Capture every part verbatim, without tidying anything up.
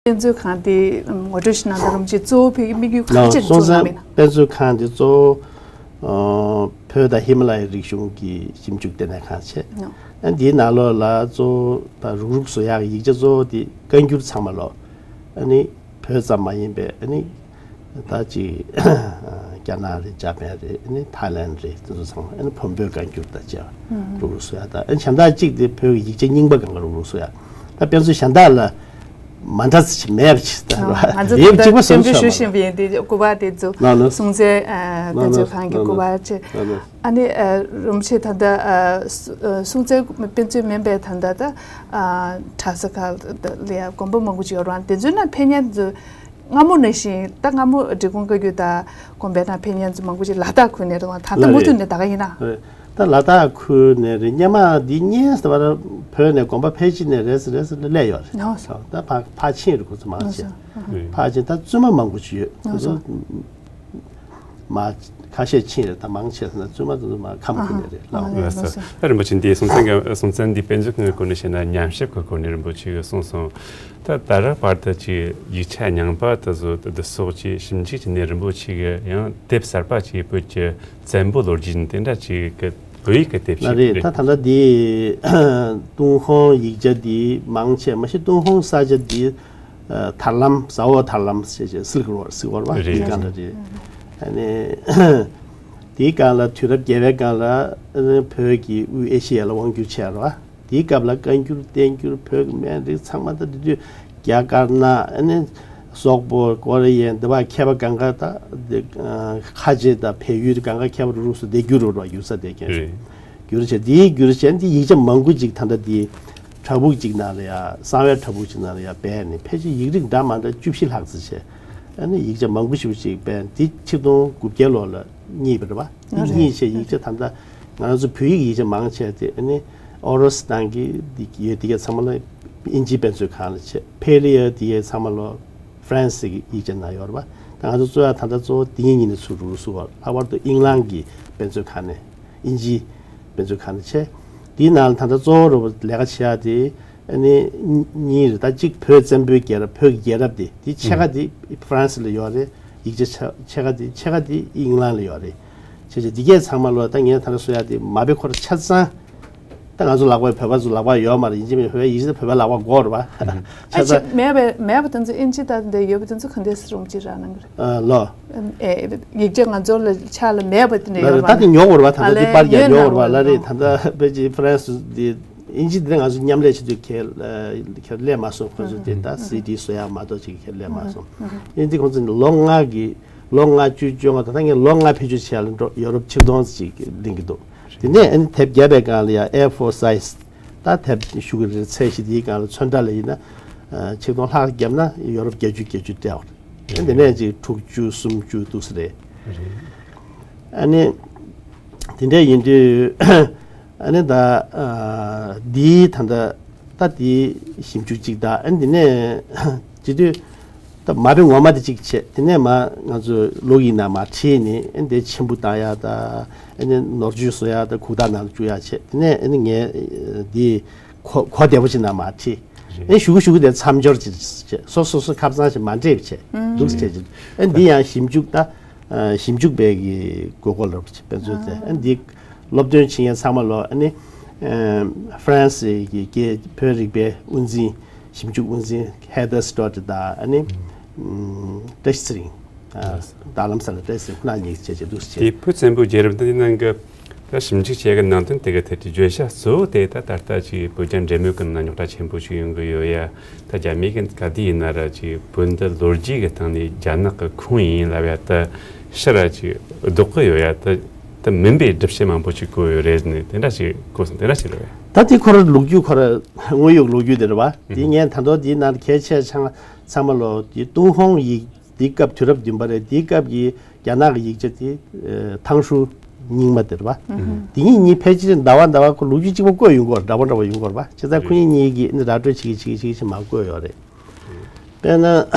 དཔེ་མཛོད་ཁང་དེ་ངོ་སྤྲོད་ཞིག་གནང་དང་། རིན་པོ་ཆེ་གཙོ་བོ་བོད་ཀྱི་དམིགས་ཡུལ་གང་ནོ་ཆེད་སོང་གཙོ་ཙང་གནང་མིན། དཔེ་མཛོད་ཁང་དེ་གཙོ་བོ་ཨ་བོད་དང་ཧི་མ་ལ་ཡའི་རིག་གཞུང་གི་ཞིབ་འཇུག་ལྟེ་གནས་ཁང་བྱས། ནོ། ཨ་འདིའི་ནང་ལོགས་ལ་གཙོ་བོ་ད་རུག་རུག་བཟོ་ཡག་གི་ཡིག་ཆ་གཙོ་བོ་དེ་བཀའ་འགྱུར་ཚང་མ་ལོ། ཨ་ནི་བོད་ཙམ་མ་ཡིན་པའི་ཨ་ནི་ད་ཅིག་རྒྱ་ནག་རེད། འཇར་པན་རེད། ཨ་ནི་ཐའི་ལན་རེད། དེ་ཚོ་ཚང་མ་ཨ་ནི་བོན་པོའི་བཀའ་འགྱུར་དང་བཅས་པ་རུག་རུག་བཟོ་ཡག་དང་། ཨ་ནི་གཞན་དག་གཅིག་དེ་བོད་ཀྱི་ཡིག་ཆ་རྙིང་པ་སྒང་ག་རུག་རུག་བཟོ་ཡག་ད་དཔེ་མཛོད་གཞན་དག་ལ་མ་འདྲ་ས་ཅིག་མེད་པ་ཅིག་ད་རེད་བ། ང་ཚོ་ལེབ་ད་གཅིག་པ་བཟོ་སྐྱོན་བརྗོད་ཞུ་ཆོག་བཞིན་པ་ཡིན་ཏེ། སྐུ་པར་དེ་ཚོ་ནོ་ནོ། སྲོང་བཙན་ཨ་དཔེ་ནོ་ནོ་མཛོད་ཁང་གི་ནོ་སྐུ་ནོ་པར་བྱས། ནོ་ནོ། ཨ་ནི་ཨ་རིན་པོ་ཆེ་ད་ལྟ་ཨ་སུ་ཨ་སྲོང་བཙན་དཔེ་མཛོད་མིན་པའི་ད་ལྟ་ད་ཨ་གྲྭ་ས་ཁག་ལ་ཡ་དགོན་པ་མང་པོ་ཅིག་ཡོད་རེད་བ། དེ་ཚོའི་ནང་ཕེབས་མཁན་ཚོ་སྔ་མོ་ནང་བཞིན། ད་སྔ་མོ་འབྲི་གུང་བཀའ་བརྒྱུད་དང་དགོན་པའི་ནང་ཕེབས་མཁན་ཚོ་མང་པོ་ཅིག་ལ་དྭགས་ཁུལ་ནས་རེད་བ། ད་ལྟ་མུ་མཐུད་ནས་ད་ག་ཡིན་ན། རེད། ད་ལ་དྭགས་ཁུལ་ནས་རེད། སྔོན་མ་འདི་སྔོན་ཟེར་བ་ར་བོད་ནས་དགོན་པ་ཕལ་ཆེར་ནས་རེད་ཟེར་རེད་ཟེར་སླེབས་ཡོད་རེད། ཨོ་སོ། ད་ཕར་ཕར་ཕྱིན་རེད། ཁོ་ཚོ་མང་ཆེ་ཨོ་སོ། ཕར་ཕྱིན། ད་བཙུན་མ་མང་པོ་ཅིག་ཡོད། ཁོ་ཚོ་མ་ཁ་ཤས་ཕྱིན་རེད། ད་མང་ཆེ་ན་བཙུན་མ་དེ་ཚོ་མ་ཁམས་ཁུལ་ནས་རེད། ལགས། ཨོ་སོ། ཨོ་སོ། ད་རིན་པོ་ཆེ་འདི་སྲོང་བཙན་གྱི་སྲོང་བཙན་འདི་དཔེ་མཛོད་ཁང་གི་སྐོར་ནས་བཤད་ན། ཉམས་ཞིབ་ཀྱི་སྐོར་ནས་རིན་པོ་ཆེ་གིས་གསུངས་སོང་། ད་ད་རག་བར་དུ་ཅིག་ཡིག་ཆ་རྙིང་པ་དེ་ཚོ་དེ་སོགས་ཀྱི་ཞིབ་འཇུག་བྱས་ནས། རིན་པོ་ཆེ་གིས་ཡང་དེབ་གསར་པ་ཅིག་བོད་ཀྱི་བཙན་པོའི་ལོ་རྒྱུས་དེ་འདྲ་ཅིག་གི་བོད་ཡིག་གི་དེབ་ལ་ཞིག་རེད། རེད། ད་ད་ལྟ་འདི་ཏུན་ཧོང་ཡིག་ཆ་འདི་མང་ཆེ་མ་གཞི་ཏུན་ཧོང་ས་ཆ་འདི་ཨ་ཐར་ལམ། ཟ་འོག་ཐར་ལམ་ཞེས་བྱས། སིལ་ཀི་རོ་ཌི། སིལ་ཀི་རོ་ཌི་བ། རེད། དེའི་སྒང་ལ་རེད། ཨ་ནི་དེའི་སྒང་ལ་དུས་རབས་བརྒྱད་པའི་སྒང་ལ་ཨ་ནི་བོད་ཀྱིས་དབུས་ཨེ་ཤི་ཡ་ལ་དབང་བསྒྱུར་བྱས་རེད་བ། དེའི་སྐབས་ལ་བཀའ་འགྱུར་བསྟན་འགྱུར་བོད་ཀྱི་སྨན་རིགས་ཚང་མ། ད་དེ་དུས་རྒྱ་དཀར་ནག་ཨ་ནི་སོག་པོ་ཀོ་རི་ཡན་འདི་བ་མཁས་པ་སྒང་ག་ད་འདི་ཁ་ཆེ་དང་བལ་ཡུལ་སྒང་ག་མཁས་པ་རུ་རུ་སུ་དེ་བསྒྱུར་རོ་རོ་བསྒྱུར་ས་དེ་མཁན་རེད། བསྒྱུར་བྱས། དེའི་བསྒྱུར་བྱས་འདི་ཡིག་ཆ་མང་པོ་ཅིག་ད་ལྟ་འདི་བྲག་ཕུག་ཅིག་ནང་ལ་ཡ། གསང་བའི་བྲག་ཕུག་ཅིག་ནང་ལ་ཡ་སྦས་ནས། ཕལ་ཆེར་ཡིག་རིགས་འདྲ་མ་འདྲ་བཅུ་བཞི་ལྷག་ཙམ་བྱས། ཨ་ནི་ཡིག་ཆ་མང་པོ་ཞིག་ཅིག་སྦས། འདི་ཆིག་སྟོང་དགུ་བརྒྱ་ལོ་ལ་རྙེད་པ་རེད་བ། ཨ་རེད། རྙེད་བྱས་ཡིག་ཆ་ད་ལྟ་ང་རང་ཚོ་བོད་ཡིག་ཡིག་ཆ་མང་ཆེ་དེ་ཨ་ནི་ཨོ་རོ་སི་ནང་གི་འདི་ཡོད། དེ་གས་ཚང་མ་ལ་དབྱིན་ཇིའི་དཔེ་མཛོད་ཁང་ལ་བྱས། ཕེ་ལི་ཡ་དེ་གས་ཚང་མ་ལོ་ཧྥ་རན་སི་གི་ཡིག་ཆ་ནང་ཡོད་རེད་བ། ད་ང་ཚོ་གཙོ་བོ་ད་ལྟ་གཙོ་བོ་དེ་གཉིས་ནས་ཚུར་རུ་བཟུང་བ། ལྷག་པར་དུ་དབྱིན་ལང་གི་དཔེ་མཛོད་ཁང་ནས། དབྱིན་ཇིའི་དཔེ་མཛོད་ཁང་ནས་བྱས། དེའི་ནང་ལ་ད་ལྟ་གཙོ་བོ་རུ་ལས་ཀ་བྱེད་ཡ་དེ་ཨ་ནི་གཉིས་རེད། ད་གཅིག་བོད་བཙན་པོའི་རྒྱལ་རབས། བོད་ཀྱི་རྒྱལ་རབས་དེ། དེ་ཕྱེད་ཀ་དེ་ཧྥ་རན་སི་ལ་ཡོད་རེད། ཡིག་ཆ་ཕྱེད་ཀ་དེ། ཕྱེད་ཀ་དེ་དབྱིན་ལང་ལ་ཡོད་རེད། བྱས་བྱས་འདི་གས་ཚང་མ་ལོ། ད་ངས་ད་ལྟ་བཟོ་ཡ་དེ་མ་དཔེ་ཁོ་ར་ཆ་ཚང་། ད་ང་ཚོ་ལག་པ། བོད་པ་ཚོ་ལག་པ་ཡོད་མ་རེད། ཡིན་གཅིག་མིན་གཅིག་བོད་ཡིག་ཆ་ད་བོད་པའི་ལག་པ་དགོས་རེད་བ། ཨ་ཆ་ཅིག་ཚང་མེད་པའི་མེད་པ་དེ་ཚོ། དབྱིན་ཇི་ད་འདི་ཡོད་པ་དེ་ཚོ་ག་འདྲས་སེ་རུང་ཅིག་རག་གནང་གི་རེད། ཨ་ལོ། ཨེ་ཡིག་ཆ་ང་ཚོ་ལ་ཕྱག་ལ་མེད་པ་དེ་འདྲ་ལ་ཡོད་རེད། ད་རེད། དེ་ཉོ་དགོས་རེད་བ། ད་ལྟ་ཨ་དེ་ལས་པར་རྒྱག་ཉོ་ཉོ་དགོས་རེད་བ། ལ་རེད། ད་ལྟ་ཕལ་ཆེར་ཧྥ་རན་སི་དེ། དབྱིན་ཇི་དེ་ང་ཚོ་མཉམ་ལས་བྱེད་དུས་ཁས་ཁས་ལེན་མ་སོང་། ཁོ་ཚོ་དེ་ད་སི་ཌི་བཟོ་ཡག་མ་གཏོགས་ཅིག་ཁས་ལེན་མ་སོང་། དབྱིན་ཇི་ཁོང་ཚོ་ལོ་ལྔ་གི། ལོ་ལྔ་བཅུ་བཅོ་ལྔ། ད་ལྟ་ངས་ལོ་ལྔ་བེད་སྤྱོད་བྱས་ལ་འགྲོ། ཡོ་རོབ་ཆིག་སྟོང་ཅིག་ལེན་གྱི་འདུག་དེ་ནས་ཨ་ནི་དེབ་བརྒྱབ་པའི་སྒང་ལ་ཡ་ཨེ་ཕོར་སའི་ཛི། ད་དེབ་ཞུ་གི་རེད། ཚད་གཞི་དེའི་སྒང་ལ་ཚོན་ཁྲ་ལ་ཡིན་ན་ཨ་ཆིག་སྟོང་ལྷག་བརྒྱབ་ན་ཡོ་རོབ་བརྒྱད་ཅུ་བརྒྱད་ཅུ་སྤྲད་པ་རེད། ཨ་དེ་ནས་ཅིག་དྲུག་ཅུ་སུམ་ཅུ་འདུག་སེ་རེད། ཨ་ནི་དེ་འདྲ་ཡིན་དུས་ཨ་ནི་ད་ཨ་འདིའི་ད་ལྟ་ད་འདིའི་ཞིབ་འཇུག་ཅིག་དང་། ཨ་ནི་དེ་ནས་བྱེད་དུས། ད་མ་དཔེ་ངོ་མ་དེ་གཅིག་བྱས། དེ་ནས་མ་ང་ཚོས་ལོ་ཡིག་ནང་མ་བྲིས་ནས། ཨ་ནི་དེ་ཆེན་པོ་བཏང་ཡ་དང་། ཨ་ནི་ནོར་བཅོས་བཟོ་ཡ་དང་། གུག་རྟགས་ནང་ལ་བཅུག་ཡ་བྱས། དེ་ནས་ཨ་ནི་ངས་འདི་གོ་གོ་བདེ་པོ་ཅིག་ནང་མ་བྲིས། རེད། ཨ་ནི་གཞུག་གུ་གཞུག་གུ་དེ་མཚམས་སྦྱོར་ཅིག་བྱས། སོ་སོ་སོ་ཁ་བཟང་ཞིག་མ་འདྲེས་བྱས། འདུག་སེ་བྱས་ཅིག་ཨ་ནི་འདི་ཡང་ཞིབ་འཇུག་ད་ཨ་ཞིབ་འཇུག་པའི་གི་དགོས་མཁོ་ལ་དཔེ་མཛོད་དེ། ཨ་ནི་འདི་སློབ་སྟོན་བྱེད་མཁན་ཚང་མ་ལོ། ཨ་ནི་ཨ་ཧྥ་རན་སི་གི་རྒྱལ་བོད་རིག་པའི་དབུ་འཛིན། ཞིབ་འཇུག་དབུ་འཛིན་ཧེ་དར་སི་ཊོ་ཊི་དང་། ཨ་ནི་ཨམ་བཀྲ་ཤིས་ཚེ་རིང་། ཨ་རྡ་རམ་ས་ལ་བཀྲ་ཤིས་ཚེ་རིང་ཁོ་རང་གཉིས་བྱས་བྱས་འདུག་སེ་བྱས། དེ་བོད་བཙན་པོའི་རྒྱལ་རབས་འདི་ནང་གི་ད་ཞིབ་འཇུག་བྱས་ཀྱི་ནང་དོན་དེ་གའི་ཐད་ཀྱི་བརྗོད་བྱ་གཙོ་བོ་དེ་ད་ད་ལྟ་ཅིག་བོད་རྒྱ་འབྲེལ་མོལ་གྱི་ནང་རྙོག་དྲ་ཆེན་པོ་ཞིག་ཡོང་གི་ཡོད་ཡ། ད་རྒྱ་མི་གི་ག་དུས་ཡིན་ན་ར་ཅིག་བོད་འདི་ལོ་རྒྱུས་ཀྱི་སྟེང་ནས་རྒྱ་ནག་གི་ཁོངས་ཡིན་ལབ་ཡ་ད་ཕྱིར་ར་ཅིག་ལྡོག་གི་ཡོད་ཡ། ད་ད་མིན་པའི་སྒྲུབ་བྱེད་མང་པོ་ཞིག་བཀོད་ཡོད་རེད་ནས། དེ་འདྲ་ཞིག་གོ་སོང་། དེ་འདྲ་ཞིག་རེད་བས། ད་དེ་ཁོ་ར་ལོ་རྒྱུས། ཁོ་ར་དངོས་ཡོད་ལོ་རྒྱུས་དེ་རེད་བ། དེ་ངས་ད་དུང་དེའི་ནང་གལ་ཆེ་ཆ་ཚང་མ་ལོ། དེ་ཏུན་ཧོང་ཡིག་དེའི་སྐབས་དུས་རབས་བདུན་པ་རེད། དེའི་སྐབས་ཀྱི་རྒྱ་ནག་གི་ཡིག་ཆ་དེ་ཨ་ཐང་ཧྲུའུ་རྙིང་མ་དེ་རེད་བ། དེ་གཉིས་གཉིས་ཕལ་ཆེར་ཟླ་བ་ཟླ་བ་ཁོ་ལོ་རྒྱུས་གཅིག་པ་བཀོད་ཡོང་གི་ཡོད་རེད། འདྲ་པོ་འདྲ་པོ་ཡོང་གི་ཡོད་རེད་བ། བྱས་ཙང་ཁོ་གཉིས་གཉིས་ཀྱིས་ཨ་ནི་ར་སྤྲོད་བྱེད་ཀྱི་བྱེད་ཀྱི་བྱེད་ཀྱི་བྱེད་མ་བཀོད་ཡོད་རེད། དཔེར་ན་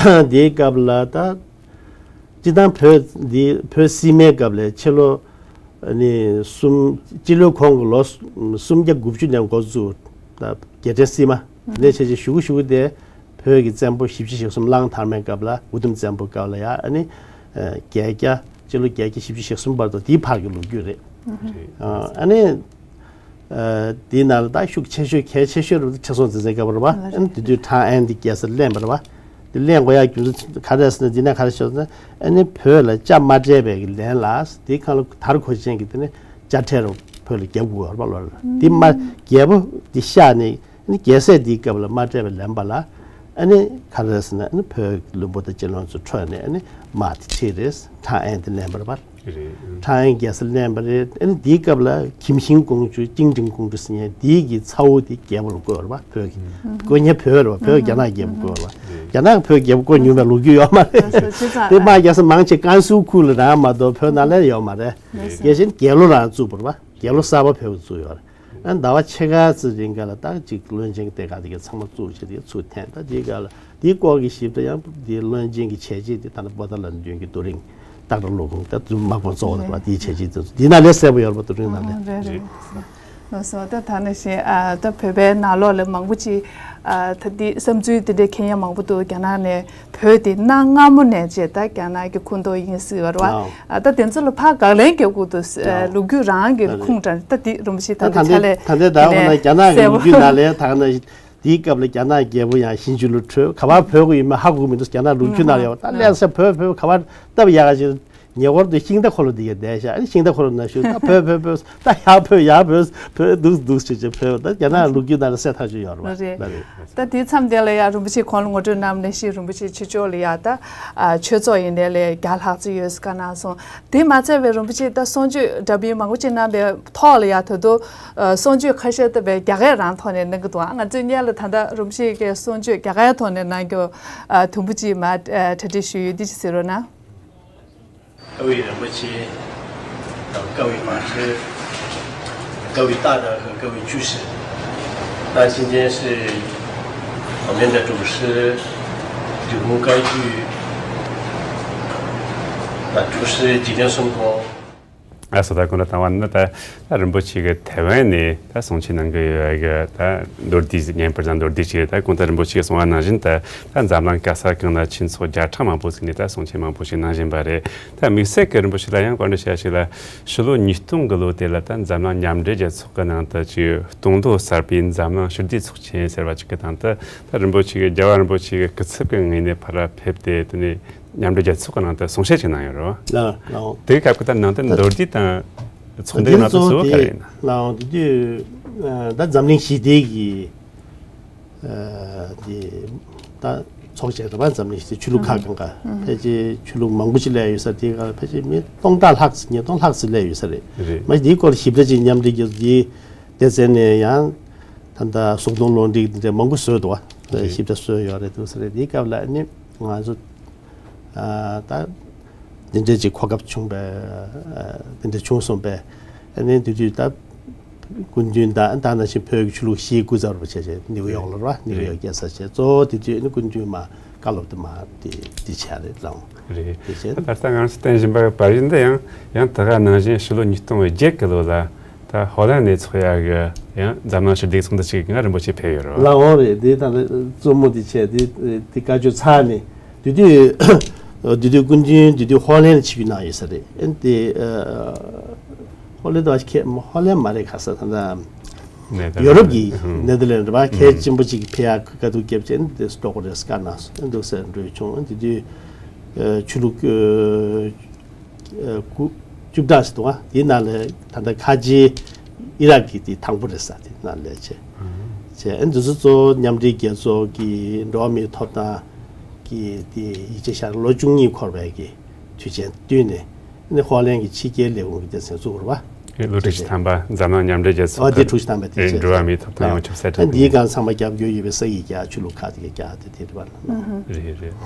དེའི་སྐབས་ལ་ད་སྤྱིར་བཏང་བོད་འདི་བོད་སིལ་མའི་སྐབས་ལ་ཕྱི་ལོ་ཨ་ནི་གསུམ། སྤྱི་ལོའི་གོང་གི་ལོ་སུམ་བརྒྱ་དགུ་བཅུ་ནས་འགོ་བཙུགས། ད་རྒྱལ་ཕྲན་སིལ་མ་ནས་བྱས་བྱས་གཞུག་གུ་གཞུག་གུ་དེ་ བོད་ཀྱི་བཙན་པོ་བཞི་བཅུ་ཞེ་གསུམ་གླང་དར་མའི་སྐབས་ལ་འུ་དུམ་བཙན་པོའི་སྐབས་ལ་ཡ་ཨ་ནི་ཨ་བརྒྱད་བརྒྱ་སྤྱི་ལོ་བརྒྱད་བརྒྱ་བཞི་བཅུ་ཞེ་གསུམ་བར་དུ་དེའི་བར་གྱི་ལོ་རྒྱུས་རེད། རེད། ཨ་ནི་ཨ་དེའི་ནང་ལ་ད་ཤུགས་ཆེ་ཤོས་གལ་ཆེ་ཤོས་རུ་ཁྲི་སྲོང་ལྡེ་བཙན་སྐབས་རེད་བ། ཨ་ནི་དེ་དུས་ཁྲང་ཨན་དེ་རྒྱལ་སར་གླེང་བ་རེད་བ། དེ་གླེང་དགོས་ཡ་རྒྱུ་མཚན་ག་རེ་ཟེར་ན་འདི་ན་ག་རེ་ཤོད་ན་ཨ་ནི་བོད་ལ་ཅ་མ་སྤྲད་པའི་གི་ལན་ལ་དེའི་སྒང་ལ་དར་གོས་ཆེན་གྱི་དེ་ནི་ཅ་ཁྲལ་རུ་བོད་ལ་རྒྱབ་དགོས་བ་རེད་བ་ལོ་རེ་ལ། དེ་མ་རྒྱལ་པོ་དེ་གཤགས་ནས་ཨ་ནི་རྒྱལ་སྲས་དེའི་སྐབས་ལ་མ་སྤྲད་པའི་ལན་པ་ལ་ཨ་ནི་ག་རེ་ཟེར་ན་ཨ་ནི་བོད་ཀྱི་བློན་པོ་དང་སྤྱི་བློན་ཚོ་འཕྲོས་ནས་ཨ་ནི་དམག་དེ་ཁྲིད་རེད། ཁྲང་ཨན་དེ་གླེང་བ་རེད་བ། རེད། ཁྲང་ཨན་རྒྱལ་སར་གླེང་བ་རེད། ཨ་ནི་དེའི་སྐབས་ལ་གིམ་ཤིང་ཀོང་ཇུ་ཅིང་ཀྲིང་ཀོང་ཀྲི་ཟེར་མཁན་དེའི་གི་ཚ་བོ་དེ་རྒྱལ་པོ་ལ་བསྐོས་པ་རེད་བ། བོད་ཀྱི་བསྐོས་མཁན་བོད་རེད་བ། བོད་རྒྱ་ནག་རྒྱལ་པོ་བསྐོས་པ་རེད་བ། རྒྱ་ནག་བོད་རྒྱལ་པོ་བསྐོས་མྱོང་བའི་ལོ་རྒྱུས་ཡོད་མ་རེད། དེ་དམག་རྒྱལ་ས་མང་ཆེ་ཀན་སུའུ་ཁུལ་ལ་རང་མ་གཏོགས་བོད་ནང་ལ་ཡོད་མ་རེད། རྒྱལ་ཞེན་རྒྱལ་ལོ་རང་བཙུགས་པ་རེད་བ། རྒྱལ་ལོ་གསར་པ་བོད་ཀྱི་བཙུགས་ཡོད་རེད། ཨ་ཟླ་བ་ཕྱེད་ཀ་ཙམ་རིང་ག་ལ་ད་ཅིག་བློན་ཆེན་གྱི་སྡེ་ཁག་དེ་ག་ཚང་མ་བཙུགས་བྱས་དེ་ཚུར་འཐེན། ད་དེའི་སྐབས་ལ་དེའི་སྐོར་གྱི་ཞིབ་ཕྲ་ཡང་དེ་བློན་ཆེན་གྱི་བྱས་རྗེས་དེ་ད་ནི་པོ་ཏཱ་ལ་མདུན་གྱི་རྡོ་རིང་སྟག་བྲག་ལོ་ཁུངས་ད་དུ་དམག་དཔོན་གཙོ་བོ་དེ་བ་དེའི་བྱས་རྗེས་དེ་ཚོ་དེ་ན་ལས་གསལ་པོ་ཡོད་རེད་པ། རྡོ་རིང་ནང་ལས། རེད་རེད། ལགས་སོ། ད་ད་ནང་བཞིན་ཨ་ད་བོད་པའི་ནང་ལོགས་ལ་མང་པོ་ཅིག་ཨ་ད་འདི་བསམ་ཚུལ་དེ་འདྲའི་འཁྱེར་མཁན་མང་པོ་འདུག་རྒྱ་ནག་ནས་བོད་དེ་གནའ་སྔ་མོ་ནས་བྱས་ད་རྒྱ་ནག་གི་ཁོངས་གཏོགས་ཡིན་སྲིད་པ་རེད་བ། ཨ་ད་དེ་ཚོ་ལ་ཕར་དགག་ལན་རྒྱབ་དགོས་འདུག་ཨ་ལོ་རྒྱུས་རང་གི་ཁུངས་དྲངས་ད་འདི་རིན་པོ་ཆེ་ད་ད་འདི་ད་ཕྱག་ལས་ད་ལྟའི་ད་འོ་ན་རྒྱ་ནག་གི་ལོ་རྒྱུས་ནང་ལས་ད་ན་དེའི་སྐབས་ལ་རྒྱ་ནག་རྒྱལ་པོ་ཡང་ཞིང་ཆུ་ལ་བྲོས་ག་པར་བྲོས་དགོས་ཡིན་མིན་ཧ་གོ་གི་མི་འདུག་རྒྱ་ནག་ལོ་རྒྱུས་ནང་ལ་ཡོད་པ་ད་ལས་ས་བྲོས་བྲོས་ག་པར་སྟབས་ཡག་ག་ཞིག་ཉེ་འཁོར་དུ་ཤིང་རྟ་འཁོར་ལོ་འདི་ག་བསྡད་ཤག་ཨ་ནི་ཤིང་རྟ་འཁོར་ལོ་ནང་བཞུགས་ད་བྲོས་བྲོས་བྲོས་ད་ཡར་བྲོས་ཡར་བྲོས་བྲོས་འདུག་འདུག་ཅེས་བྱས་བྲོས་ད་རྒྱ་ནག་ལོ་རྒྱུས་ནང་ལ་གསལ་ཐག་ཆོད་ཡོད་རེད་བ། རེད། ད་དེའི་མཚམས་དེ་ལ་ཡང་རིན་པོ་ཆེ་གོང་ལ་ངོ་སྤྲོད་གནང་ནས་ཤིང་རིན་པོ་ཆེ་ཆོས་ཕྱོགས་ལ་ཡང་ད་ཆོས་ཚོགས་ཡིན་ནའི་ལས་བརྒྱ་ལྷག་ཙམ་ཡོད་ཟེར་བཀའ་གནང་སོང་། དེ་མ་ཚད་པའི་རིན་པོ་ཆེ་ད་གསུང་ཆོས་འདྲ་མིན་མང་པོ་ཅིག་གནང་པའི་ཐོག་ལ་ཡང་ད་དུང་གསུང་ཆོས་ཁ་ཤས་ད་པའི་རྒྱ་སྐད་རང་ཐོག་ནས་གནང་གི་འདུག་ང་ཚོའི་སྔོན་ལ་ད་ལྟ་རིན་པོ་ཆེ་གི་གསུང་ཆོས་རྒྱ་སྐད་ཐོག་ནས་གནང་རྒྱུ་དུམ་བུ་ཅིག་མ་གྲ་སྒྲིག་ཞུས་ཡོད་འདི་ཅིག་གཟིགས་རོགས་གནང་། 各位仁波切，呃，各位法师，各位大德和各位居士，那今天是我们的祖师九峰高居，那祖师吉田松公。 ཨ་སོ་ད་གོང་དུ་བཏང་བ་ནི་ད་ད་རིན་པོ་ཆེ་གི་ཐའེ་ཝན་ནས་ད་གསུང་ཆོས་གནང་གི་ཡོད་གི་ད་མདོར་བསྡུས་ཉན་པར་ད་མདོར་བསྡུས་ཅིག་ད་གོང་དུ་རིན་པོ་ཆེ་གིས་གསུང་བ་ནང་བཞིན་ད་ད་འཛམ་གླིང་ག་ས་གང་ན་ཆོས་ཚོགས་བརྒྱ་ཕྲག་མང་པོ་ཞིག་ནས་ད་གསུང་ཆོས་མང་པོ་ཞིག་གནང་བཞིན་པ་རེད། ད་དམིགས་བསལ་གྱི་རིན་པོ་ཆེ་ལ་ཡང་བཀའ་འདྲི་བྱ་ཞིག་ལ་ཕྱི་ལོ་ཉིས་སྟོང་གི་ལོ་དེ་ལ་ད་འཛམ་གླིང་མཉམ་འབྲེལ་རྒྱལ་ཚོགས་ཀྱི་ནང་དུ་ཅིག་སྟོང་ལོ་གསར་པའི་འཛམ་གླིང་ཞི་བདེའི་ཚོགས་ཆེན་ཟེར་བ་ཅིག་གི་སྟེང་དུ་ད་རིན་པོ་ཆེ་གིས་རྒྱལ་བ་རིན་པོ་ཆེ་གི་སྐུ་ཚབ་ཀྱི་ངོས་ནས་ཕར་ཕེབས་ཏེ་དེ་ནས་མཉམ་འབྲེལ་རྒྱལ་ཚོགས་ཀྱི་ནང་དུ་གསུང་བཤད་ཅིག་གནང་ཡོད་རེད་བ། ལགས་འོང་། དེའི་སྐབས་ཀྱི་ད་ནང་དོན་མདོར་བསྡུས་དང་ཚོགས་འདུའི་ནང་དོན་གཙོ་བོ་ག་རེ་ཡིན་ན། ལགས་འོང་། དེ་དུས་ད་འཛམ་གླིང་ཞི་བདེ་གི་འདི་ད་ཚོགས་བྱས་རེད་བ། འཛམ་གླིང་ཞི་བདེ་ཆོས་ལུགས་ཁག་གང་ག་ཕལ་ཆེར་ཆོས་ལུགས་མང་པོ་ཅིག་སླེབས་ཡོད་ས་དེ་ག་ཕལ་ཆེར་མི་སྟོང་ཕྲག་ལྷག་ཙམ་ཉིས་སྟོང་ལྷག་ཙམ་སླེབས་ཡོད་ས་རེད། རེད། མ་གཞི་དེའི་སྐོར་ཞིབ་ཕྲ་ཅིག་མཉམ་འབྲེལ་རྒྱལ་ཚོགས་དེ་སྡེ་ཚན་ནས་ཡང་ད་ལྟ་སྲོག་དོན་ལོ་འདྲི་འདི་འདྲ་མང་པོ་བཟོས་འདུག་བ། རེད། ཞིབ་ཕྲ་བཟོས་ཡོད་རེད་འདུག་ས་རེད། དེའི་སྐབས་ལ་ཨ་ནི་ང་ཚོ་ཨ་ད་འདི་འདྲའི་ཅིག་གོ་སྐབས་བྱུང་བས་ཨ་འདི་འདྲ་བྱུང་སོང་བས་ཨ་ནི་དེ་དུས་ད་སྐུ་མདུན་ད་ད་ནང་བཞིན་བོད་ཀྱི་ཆོས་ལུགས་སྤྱིའི་སྐུ་ཚབ་རུ་བྱས་བྱས་ནིའུ་ཡོག་ལ་རེད་བ། ནིའུ་ཡོག་རྒྱལ་ས་བྱས་གཙོ་བོ་དེ་དུས་ཨ་ནི་སྐུ་མདུན་མ་བཀའ་སློབ་དེ་མ་དེ་དེ་བྱས་རེད་ལགས། རེད། དེ་བྱས། ད་ལྟ་ང་ཚོ་བསྟན་བཞིན་པ་བར་བཞིན་དུ་ཡང་ཡང་དེ་ག་ནང་བཞིན་ཕྱི་ལོ་ཉིས་སྟོང་བརྒྱད་གི་ལོ་ལ་ད་ཧོ་ལན་ནས་ཚོགས་ཡག་གི་ཡང་འཛམ་གླིང་ཞི་བདེའི་ཚོགས་འདུ་ཅིག་ང་རིན་པོ་ཆེ་ཕེབས་ཡོད་རེད་བ། ལགས་འོང་། རེད། དེ་ད་ལྟ་གཙོ་མོ་དེ་བྱས་དེ་དེ་བཀའ་ཆོས་ཚར་ནས་དེ་དུས་དེ་དུས་སྐུ་མདུན་དེ་དུས་ཧོ་ལན་ལ་ཆིབས་བསྒྱུར་གནང་ཡོད་ས་རེད། ཨ་ནི་དེ་ཧོ་ལན་དུ་ཁྱེད་ཧོ་ལན་མ་རེད་ག་ས་ད་ལྟ་ནེ་དར་ཡོ་རོབ་ཀྱི་ལན་ནེ་དར་ལན་རེད་བ། ཁྱེད་ཆེན་པོ་ཅིག་ཕེབས་ཡག་དཀའ་སྡུག་བརྒྱབ་བྱས་ནས་དེ་སྟོག་རེས་བཀའ་གནང་སོང་འདུག་ཟེར་འགྲོ་བྱུང་། དེ་དུས་ཆོས་ལུགས་སྐུ་བཅུ་ཕྲག་ཞིག་འདུག་བ། དེའི་ནང་ལས་ད་ལྟ་ཁ་ཆེའི་ཨི་རག་གི་དེ་དང་པོ་རེད་ས་དེ་ནང་ལས་བྱས་བྱས་ཨ་འདི་ཚོ་གཙོ་བོ་མཉམ་འབྲེལ་རྒྱལ་ཚོགས་ཀྱི་འགྲོ་བ་མིའི་ཐོབ་ཐང་གི་དེ་ཡིག་ཆ་ཤར་ལོ་བཅུ་གཉིས་འཁོར་བའི་གི་དུས་ཆེན་བསྟུན་ནས་ནི་ཧོ་ལན་གྱི་ཕྱི་རྒྱལ་ལས་ཁུངས་ཀྱི་སྡེ་ཚན་བཙུགས་རེད་བ། ཨེ་ལོ་དྲུག་ཅུ་ཐམ་པ་འཛམ་གླིང་མཉམ་འབྲེལ་རྒྱལ་ཚོགས་ཨ་དེ་ཀྱི་དྲུག་ཅུ་ཐམ་པ་དེ་ཨེ་བྱས་འགྲོ་བ་མིའི་ཐོབ་ཐང་ཡོངས་ཁྱབ་གསལ་ཨ་བསྒྲགས་འདིའི་སྒང་ཚང་མ་རྒྱབ་སྐྱོར་ཡོད་པའི་ས་ཡིག་རྒྱ་ཆོས་ལུགས་ཁག་དེ་ག་རྒྱ་དེ་དེ་རེད་བ། རེད་རེད།